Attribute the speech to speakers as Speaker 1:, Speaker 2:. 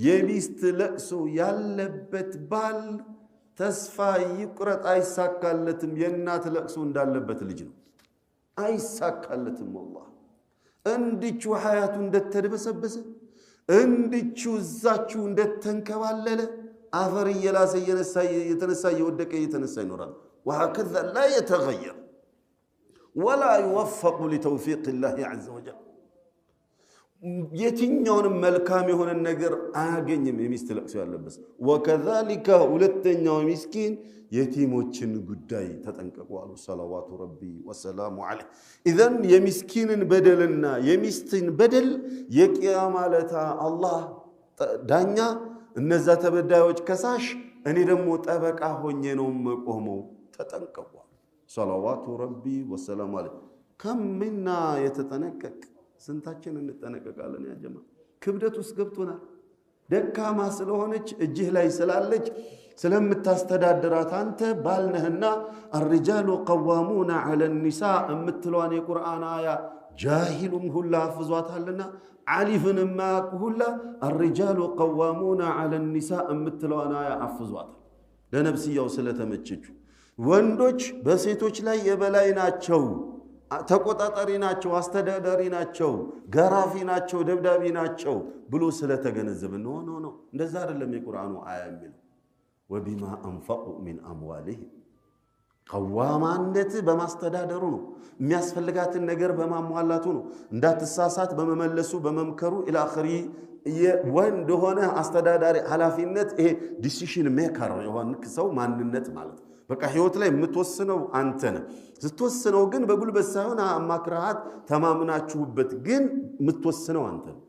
Speaker 1: የሚስት ለቅሶ ያለበት ባል ተስፋ ይቁረጥ፣ አይሳካለትም። የእናት ለቅሶ እንዳለበት ልጅ ነው፣ አይሳካለትም። ወላሂ እንድቹ ሐያቱ እንደተድበሰበሰ፣ እንድቹ እዛችሁ እንደተንከባለለ፣ አፈር እየላሰ እየተነሳ እየወደቀ እየተነሳ ይኖራል። وهكذا لا يتغير ولا يوفق لتوفيق الله عز وجل። የትኛውንም መልካም የሆነ ነገር አያገኝም የሚስት ለቅሶ ያለበት። وكذلك ሁለተኛው ሚስኪን የቲሞችን ጉዳይ ተጠንቀቁ አሉ صلوات ربي وسلامه عليه። إذن የሚስኪንን በደልና የሚስትን በደል የቅያማ ለታ አላህ ዳኛ፣ እነዛ ተበዳዮች ከሳሽ፣ እኔ ደግሞ ጠበቃ ሆኜ ነው የምቆመው። ተጠንቀቁ አሉ صلوات ربي وسلامه عليه። كم منا يتጠነቀቅ? ስንታችን እንጠነቀቃለን? يا جماعة፣ ክብደት ውስጥ ገብቶናል። ደካማ ስለሆነች፣ እጅህ ላይ ስላለች፣ ስለምታስተዳድራት፣ አንተ ባልነህና الرجال قوامون على النساء የምትለዋን የቁርአን አያ ጃሂሉም ሁላ አፍዟታልና፣ አሊፍን የማያውቁ ሁላ الرجال قوامون على النساء የምትለዋን አያ አፍዟታል። ለነፍስያው ስለተመቸችው ወንዶች በሴቶች ላይ የበላይ ናቸው፣ ተቆጣጣሪ ናቸው፣ አስተዳዳሪ ናቸው፣ ገራፊ ናቸው፣ ደብዳቢ ናቸው ብሎ ስለተገነዘበ። No, no, no፣ እንደዛ አይደለም የቁርአኑ አያ የሚለው። وبما أنفقوا من أموالهم። ቀዋማነት በማስተዳደሩ ነው። የሚያስፈልጋትን ነገር በማሟላቱ ነው። እንዳትሳሳት በመመለሱ፣ በመምከሩ إلى آخره። ወንድ ሆነ አስተዳዳሪ ኃላፊነት ይሄ decision maker የሆንክ ሰው ማንነት ማለት ነው። በቃ ህይወት ላይ የምትወስነው አንተ ነህ። ስትወስነው ግን በጉልበት ሳይሆን አማክረሃት ተማምናችሁበት፣ ግን የምትወስነው አንተ ነህ።